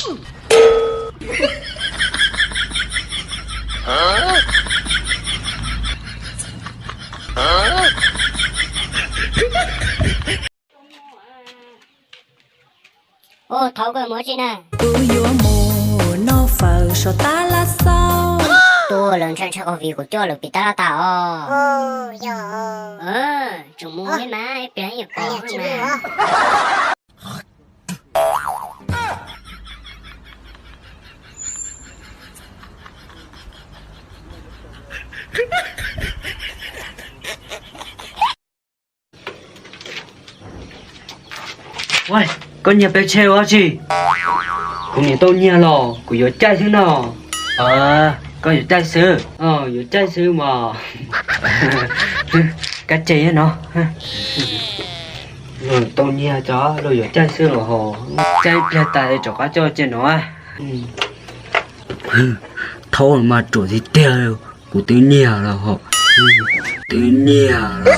Ub, thaub, koj mus dab tsi na? Kuv yuav mus noj fawm saum tab laj xauj. Tuaj lawm, ntshai ntshai, ov, vim kuv coj lawv pem tab laj tas os. Tseem mus ib mas ib pliag yeej pom mas. Koj nyiag peb tsheb ua dab tsi? Kuv niam tau nyiag los kuv yuav caij xwb no. Koj yuav caij xwb? Yuav caij xwb mas. Kab tseg no. Luag tau nyiag cov luag yuav caij xwb los ho. Caij ib pliag tas es rov qab coj cia no. Thaub mas ruam tiag tiag, kuv twb nyiag los ho. Twb nyiag los.